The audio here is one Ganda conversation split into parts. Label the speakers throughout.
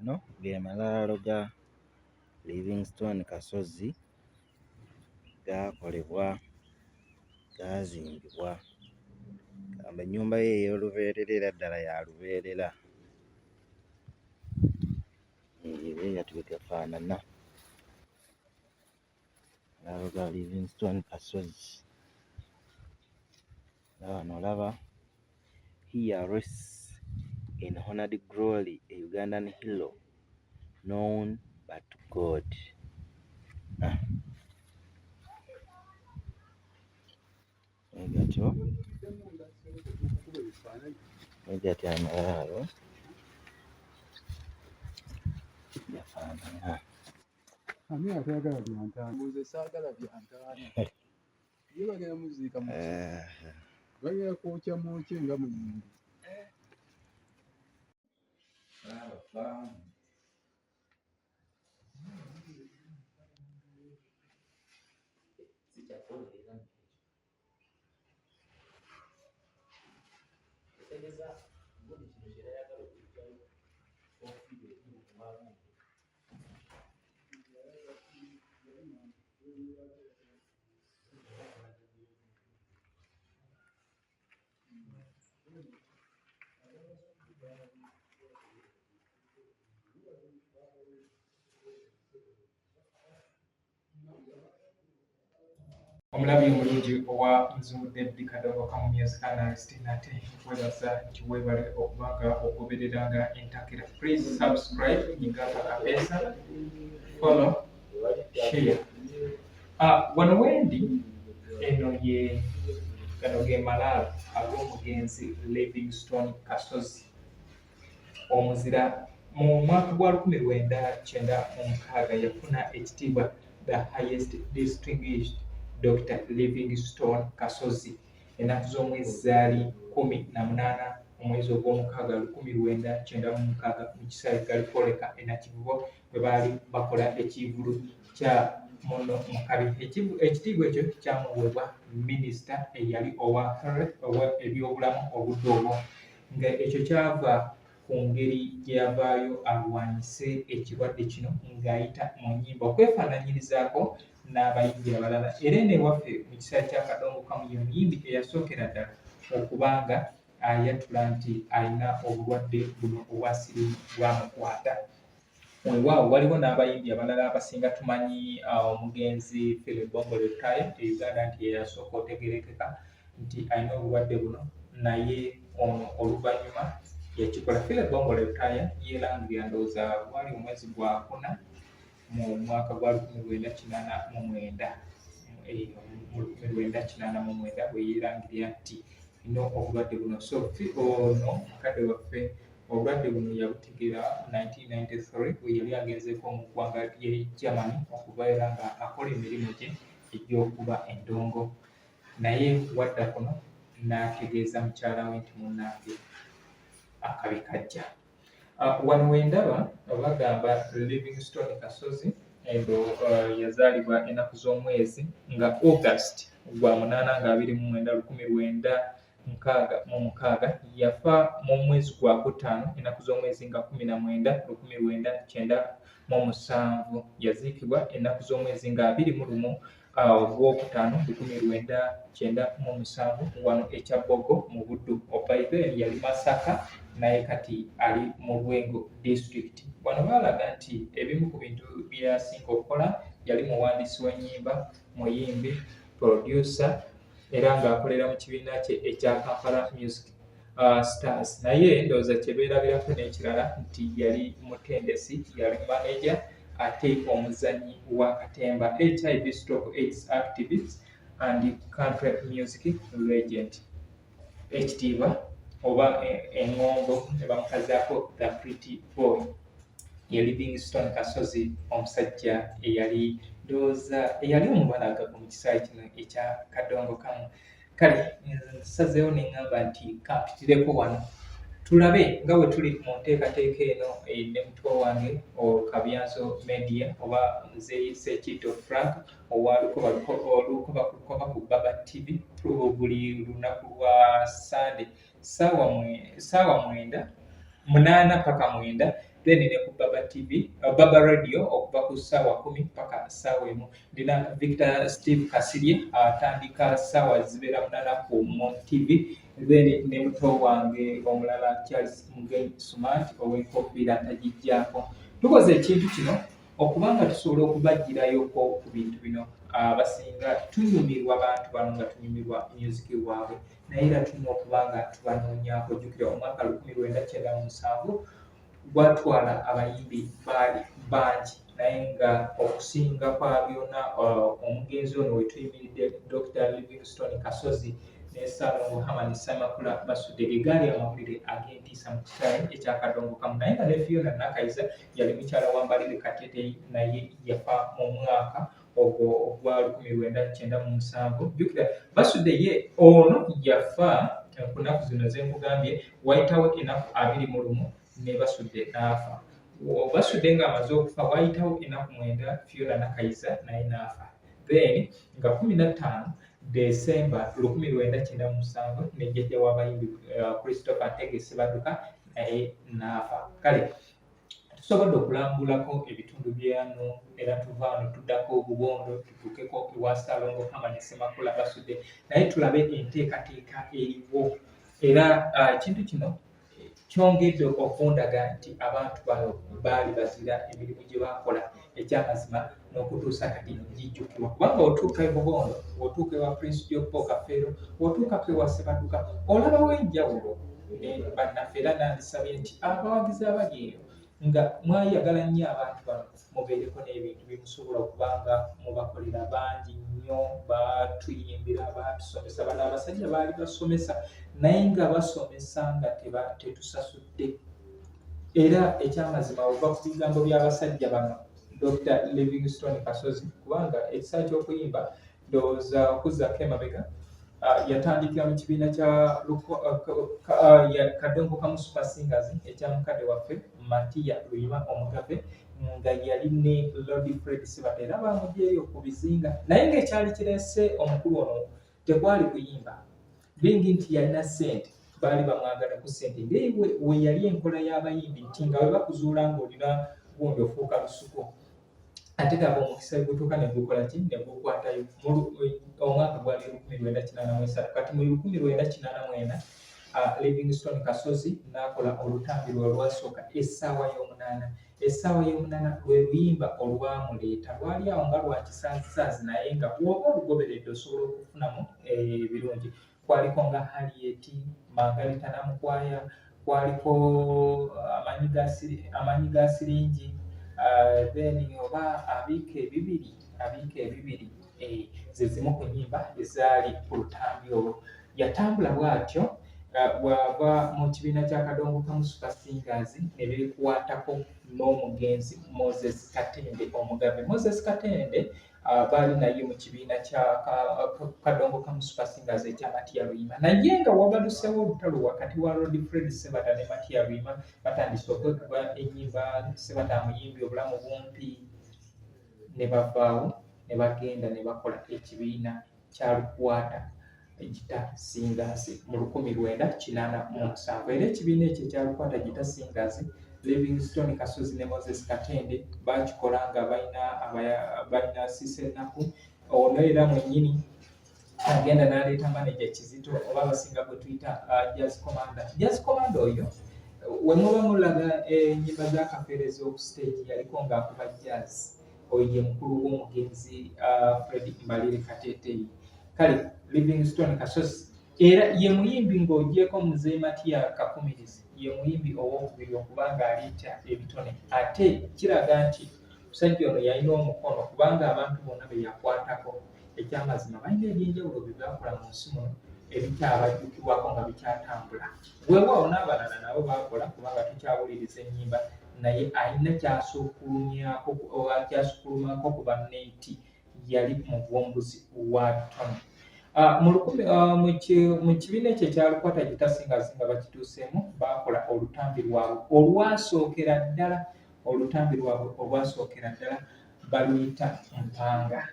Speaker 1: Gano ge malaalo ga Livingstone Kasozi, gaakolebwa, gaazimbibwa. Gamba ennyumba ye ey'olubeerera era ddala ya lubeerera. Bwe gatyo bwe gafaanana. Malaalo ga Livingstone Kasozi. Era wano olaba here rests in honoured glory a Ugandan hero known but to God. Ah. Gatyo gatyo amalaalo gafaanana.
Speaker 2: Ani atayagala bya ntaana? Nze saagala bya ntaana. Ye bagenda muziika mu
Speaker 1: eh.
Speaker 2: Bagenda kwokya mwokye nga muyimbi.
Speaker 3: Omulabi omulungi owa Mzungu David Kadongo Kamu Music Analyst, nate nkwebaza nti weebale okuba nga ogobereranga entakera. Please subscribe, nyiga akapeesa, follow, share. Wano wendi eno ye gano ge malaalo ag'omugenzi Livingstone Kasozi omuzira. Mu mwaka gwa 1996 yafuna ekitiibwa the highest distinguished Dr. Livingstone Kasozi. Ennaku z'omwezi zaali 18 omwezi ogw'omukaaga 1996 mu kisaawe Galikwoleka e Nakivubo bwe baali bakola ekivvulu kya Muno Mukabi. Ekitiibwa ekyo kyamuweebwa minisita eyali owa health, owa ebyobulamu obudde obwo, nga ekyo kyava ku ngeri gye yavaayo alwanyise ekirwadde kino ng'ayita mu nnyimba okwefaananyirizaako n'abayimbi abalala. Era eno ewaffe mu kiseera kya Kadongo Kamu ye muyimbi eyasookera ddala okuba nga ayatula nti alina obulwadde buno obwa siriimu bwamukwata. Weewaawo waliwo n'abayimbi abalala abasinga tumanyi omugenzi Philly Bongole Lutaaya e Uganda nti ye yasooka otegeerekeka nti alina obulwadde buno, naye ono oluvannyuma yakikola. Philly Bongole Lutaaya yeerangirira ndowooza gwali omwezi gwa kuna mu mwaka gwa 1989, mu 1989 bwe yeerangirira nti alina obulwadde buno. So ono mukadde waffe obulwadde buno yabutegeera 1993 bwe yali agenzeeko mu ggwanga ly'e Germany okubeera nga akola emirimu gye egy'okuba endongo, naye wadda kuno n'ategeeza mukyala we nti munnange akabi kajja. Wano we ndaba bagamba Livingstone Kasozi endo yazaalibwa ennaku z'omwezi nga August gwa munaana nga 29 1966, yafa mu mwezi gwa kutaano ennaku z'omwezi nga 19 1997, yaziikibwa ennaku z'omwezi nga 21 ogwokutaano 1997 wano e Kyabbogo mu Buddu. By then yali Masaka naye kati ali mu Lwengo district. Wano baalaga nti ebimu ku bintu bye yasinga okukola yali muwandiisi w'ennyimba, muyimbi, producer era ng'akolera mu kibiina kye ekya Kampala Music Stars. Naye ndowooza kye beerabirako n'ekirala nti yali mutendesi, yali manager ate omuzannyi wa katemba, HIV stroke AIDS activist and country music legend. Ekitiibwa oba eŋŋombo ne bamukazaako the pretty boy ye Livingstone Kasozi, omusajja eyali ndowooza eyali omubalagavu mu kisaawe kino ekya Kadongo Kamu. Kale nsazeewo ne ŋŋamba nti kampitireko wano tulabe nga bwe tuli mu nteekateeka eno ne muto wange Kabyanso Media oba Muzeeyi Ssekiito Frank owa Lukoba Lukoba ku Lukoba ku Baba TV buli lunaku lwa Ssande ssaawa 8 paka 9. Then ne ku Baba TV, Baba Radio okuva ku ssaawa 10 paka ssaawa 1. Ndina Victor Steve Kasirye atandika ssaawa zibeera 8 ku Mom TV. Then ne muto wange omulala Charles Mugenyi Smart ow'enkofiira tagijjaako. Tukoze ekintu kino okubanga tusobola okubagirayoko ku bintu bino. Abasinga tunyumirwa bantu bano nga tunyumirwa music waabwe, naye era tulina okuba nga tubanoonyaako. Jjukira omwaka 1997 gwatwala abayimbi baali bangi, naye nga okusinga kwa byonna omugenzi ono wetuyimiridde, Dr Livingstone Kasozi ne Ssalongo Herman Ssemakula Basudde, ge gaali amawulire ag'entiisa mu kisaawe ekyakadongo kamu. Naye nga ne Fiona Nakayiza yali mukyala wa Mbalire Kateteyi, naye yafa mu mwaka ogwo ogwa 1997. Jjukira Basudde ye ono yafa ku nnaku zino zenkugambye, wayitawo ennaku 21 ne Basudde n'afa. Basudde ng'amaze okufa wayitawo ennaku 9, Fiona Nakayiza naye n'afa. Then nga 15 Desemba 1997 ne jjajja w'abayimbi Christopher Ntege Ssebadduka naye n'afa. Kale tusobodde okulambulako ebitundu byano, era tuva wano tuddako Bubondo, tutuukeko ewa Ssalongo Herman Ssemakula Basudde, naye tulabe enteekateeka eriwo. Era ekintu kino kyongedde okundaga nti abantu bano baali bazira, emirimu gye baakola ekyamazima n'okutuusa kati gijjukirwa, kubanga otuuka e Bubondo, otuuka ewa Prince Joppo Kafeero, otuukako ewa Ssebadduka, olabawo enjawulo ne bannaffe. Era nandisabye nti abawagizi abali eyo nga mwayagala nnyo abantu bano, mubeereko n'ebintu bye musobola okuba nga mubakolera. Bangi nnyo batuyimbira, batusomesa. Bano abasajja baali basomesa, naye nga basomesa nga tetusasudde. Era ekyamazima ova ku bigambo by'abasajja bano, Dr Livingstone Kasozi, kubanga ekisa ky'okuyimba ndowooza okuzzaako emabega yatandikira mu kibiina kya Kadongo Kamu Super Singers ekya mukadde waffe Matiya Luyima Omugabe, nga yali ne Lord Fred Sebata, era bamugyeyo ku bizinga. Naye ng'ekyali kireese omukulu ono tekwali kuyimba bingi, nti yalina ssente, baali bamwagala ku ssente, ngaewe we yali enkola y'abayimbi nti nga bwe bakuzuula ng'olina gundi ofuuka lusuku. Ate gaba omukisa gutuuka ne gukola ki, ne gukwatayo. Omwaka gwali 1983. Kati mu 1984 Livingstone Kasozi n'akola olutambi lwe olwasooka, Essaawa y'Omunaana. Essaawa y'Omunaana lwe luyimba olwamuleeta, lwali awo nga lwa kisaazisaazi, naye nga bw'oba olugoberedde osobola okufunamu ebirungi. Kwaliko nga Harriet Margarita Namukwaya, kwaliko Amanyi ga Siringi, then oba Abiika Ebibiri, Abiika Ebibiri, ze zimu ku nnyimba ezaali ku lutambi olwo. Yatambula bw'atyo bw'ava mu kibiina kya Kadongo Kamu Super Singers ne beekwatako n'omugenzi Moses Katende Omugabe. Moses Katende baali naye mu kibiina kya Kadongo Kamu Super Singers ekya Matiya Luyima, naye nga wabaluseewo olutalo wakati wa Lord Fred Sebata ne Matiya Luyima. Batandise okwekuba ennyimba, Sebata amuyimbye Obulamu Bumpi, ne bavaawo ne bagenda ne bakola ekibiina kya Lukwata Guitar Singers mu 1987. Era ekibiina ekyo ekya Lukwata Guitar Singers, Livingstone Kasozi ne Moses Katende bakikola nga balina Sisenaku ono era mwennyini agenda n'aleeta manager Kizito, oba abasinga gwe tuyita Jazz Commander. Jazz Commander oyo we muba mulaga ennyimba za Kafeero ez'oku stage, yaliko ng'akuba jazz. Oyo ye mukulu w'omugenzi Fred Mbalire Kateeteeyi. Kale Livingstone Kasozi era ye muyimbi, ng'ogyeko Mzee Matiya Kakumirizi, ye muyimbi owokubiri okuba ng'aleeta ebitone. Ate kiraga nti musajja ono yalina omukono, kubanga abantu bonna be yakwatako ekyamazima balina ebyenjawulo bye bakola mu nsi muno ebikyabajjukirwako nga bikyatambula. Weewaawo n'abalala nabo baakola, kubanga tukyawuliriza ennyimba, naye alina kyasukkulumako ku banne nti yali muvumbuzi wa bitone. Mu kibiina ekyo ekya Lukwata Guitar Singers nga bakituuseemu, baakola olutambi lwabwe olwasookera ddala. Olutambi lwabwe olwasookera ddala baluyita Mpanga.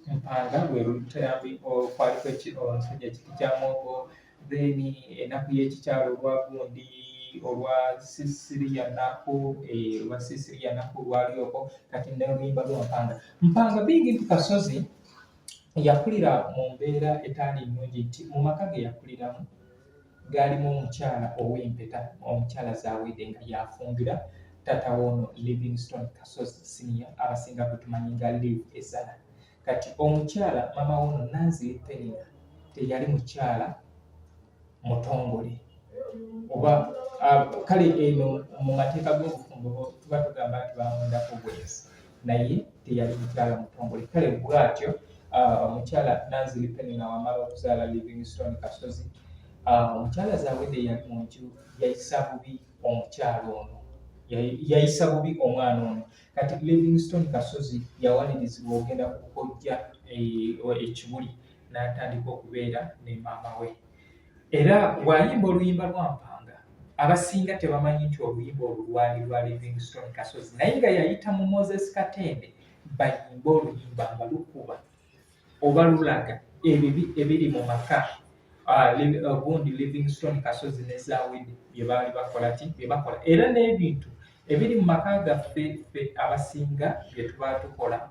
Speaker 3: Mpanga lwe lutambi kwaliko omusajja Kiti kya Mwogo, then Ennaku y'Ekikyalo olwa gundi. olwa Sisiriya Naku, olwa Sisiriya Naku lwali okwo. Kati n'oluyimba lwa Mpanga. Mpanga bingi nti Kasozi yakulira mu mbeera etaali nnungi, nti mu maka ge yakuliramu gaalimu omukyala ow'empeta, omukyala Zawedde, nga yafumbira taata w'ono Livingstone Kasozi Senior, abasinga gwe tumanyi nga Liv Ezala. Kati omukyala maama w'ono Nanziri Penina teyali mukyala mutongole oba kale eno mu mateeka g'obufumbo tuba tugamba nti bamwendako bwenzi, naye teyali mukyala mutongole. Kale bw'atyo omukyala Nanziri Penina wamala okuzaala Livingstone Kasozi, omukyala Zawedde yali mu nju yayisa bubi omukyala ono, yayisa bubi omwana ono. Kati Livingstone Kasozi yawalirizibwa ogenda ku kojja e Kibuli n'atandika okubeera ne maama we. Era bw'ayimba oluyimba lwa Mpanga, abasinga tebamanyi nti oluyimba olwo lwali lwa Livingstone Kasozi, naye nga yayita mu Moses Katende bayimbe oluyimba nga lukuba oba lulaga ebibi ebiri mu maka gundi Livingstone Kasozi ne Zawedde bye baali bakola ki, bye bakola, era n'ebintu ebiri mu maka gaffe ffe abasinga bye tuba tukola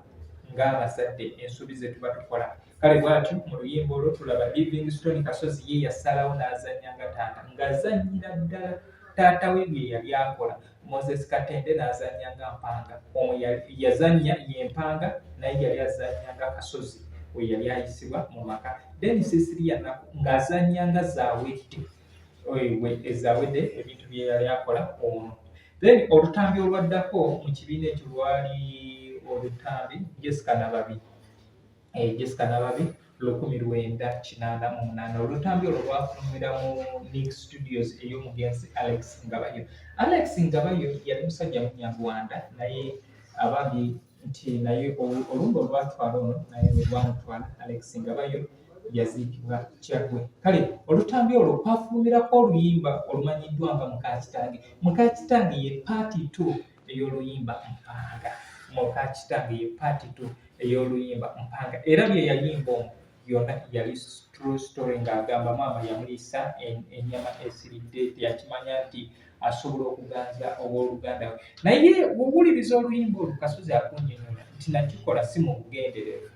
Speaker 3: ng'abazadde, ensobi ze tuba tukola. Kale bw'atyo mu luyimba olwo tulaba Livingstone Kasozi ye yasalawo n'azannya nga taata, ng'azannyira ddala taata we bye yali akola. Moses Katende n'azannya nga Mpanga. Omwo yazannya ye Mpanga, naye yali azannya nga Kasozi we yali ayisibwa mu maka. Then Cecilia Naku ng'azannya nga Zawedde, Zawedde ebintu bye yali akola ono. Then olutambi olwaddako mu kibiina ekyo lwali olutambi Jessica Nababi, Jessica Nababi 1988. Olutambi olwo lwafulumira mu Nick Studios ey'omugenzi Alex Ngabayo. Alex Ngabayo yali musajja Munyarwanda, naye abambi nti naye olumbe olwatwala ono naye lwamutwala. Alex Ngabayo yaziikibwa Kyaggwe. Kale olutambi olwo kwafulumirako oluyimba olumanyiddwa nga Mukakitange. Mukakitange ye part two ey'oluyimba Mpanga. Mukakitange ye part two ey'oluyimba Mpanga, era bye yayimba omwo byonna yali true story, ng'agamba maama yamuliisa ennyama esiridde, teyakimanya nti asobola okuganza owooluganda we. Naye bw'owuliriza oluyimba olwo, Kasozi akunnyonnyola nti nakikola si mu bugenderevu,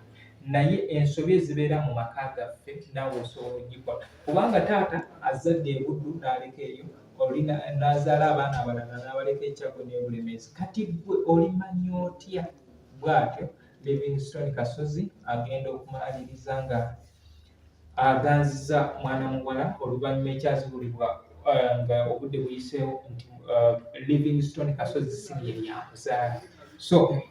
Speaker 3: naye ensobi ezibeera mu maka gaffe naawe osobola ogikola, kubanga taata azadde ebuddu n'aleka eyo oli n'azaala abaana abalala n'abaleka eKyaggwe n'eBulemeezi. Kati ggwe olimanya otya? Bw'atyo Livingstone Kasozi agenda okumaliriza nga aganziza mwana muwala. Oluvannyuma ekyazibulibwa nga obudde buyiseewo nti Livingstone Kasozi Senior yamuzaala. So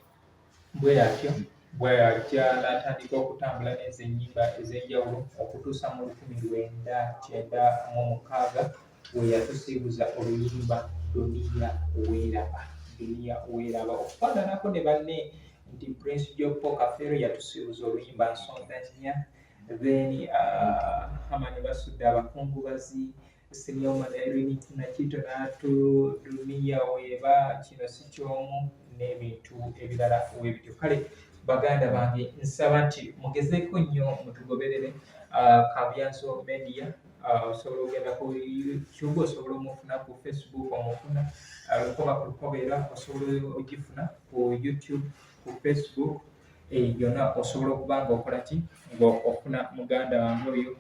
Speaker 3: bwe yatyo bw'ajja n'atandika okutambula n'ezo ennyimba ez'enjawulo okutuusa mu 1996 we yatusiibuza oluyimba Duniya Weeraba. Duniya Weeraba, okufaananako ne banne nti Prince Jopo Kafeero yatusiibuza oluyimba Nsonda Nnya, then Hamani Basudde Abakungubazi, Senior Irene Nakito n'atu Duniya Weeba, Kino Si Kyomu, n'ebintu ebirala webityo. Kale baganda bange, nsaba nti mugezeeko nnyo mutugoberere Kabyanso Media. Osobola ogenda ku YouTube, osobola omufuna ku Facebook, omufuna Lukoba ku Lukoba, era osobola ogifuna ku YouTube, ku Facebook, yonna osobola okuba nga okola ki, nga ofuna muganda wange oyo.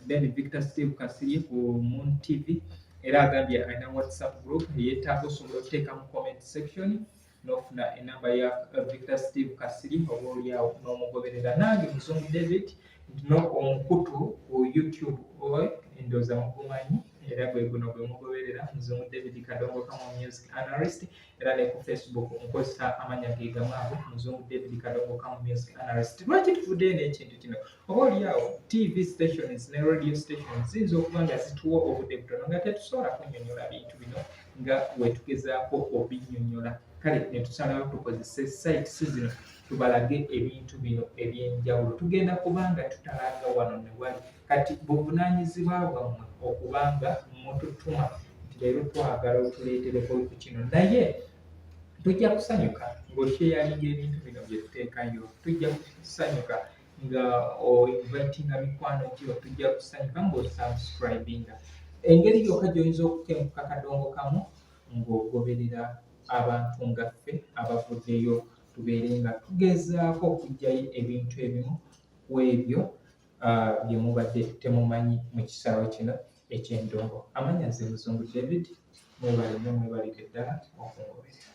Speaker 3: Then Victor Steve Kasirye ku Moon TV era agambye alina WhatsApp group yeetaaga, osobola okuteeka mu comment section n'ofuna enamba ya Victor Steve Kasirye, oba oliawo n'omugoberera. Nange Muzungu David no omukutu ku YouTube ndowooza mugumanyi, era gwe guno gwe mugoberera, Muzungu David Kadongo Kamo Music Analyst. Era ne ku Facebook nkozesa amanya ge gamu ago, Muzungu David Kadongo Kamo Music Analyst. Lwaki tuvuddeyo n'ekintu kino? Oba oliawo TV stations ne radio stations ziyinza okuba nga zituwa obudde butono nga tetusobola kunnyonnyola bintu bino nga wetugezaako obinnyonnyola. Kale ne tusalawo tukozese sites zino tubalage ebintu bino ebyenjawulo. Tugenda kubanga tutalaga wano ne wali. Kati buvunaanyizibwa bwammwe okubanga mututuma nti leero twagala otuleetereko ku kino, naye tujja kusanyuka ng'osharinga ebintu bino bye tuteekayo, tujja kusanyuka nga oinvitinga mikwano gyo, tujja kusanyuka ng'osubscribinga. Engeri yokka gy'oyinza okukenkuka kadongo kamu ng'ogoberera abantu nga ffe abavuddeyo tubeere nga tugezaako okuggyayo ebintu ebimu ku ebyo bye mubadde temumanyi mu kisaawe kino eky'endongo. Amannya nze Muzungu David, mwebale nnyo mwebalire ddala okungoberera.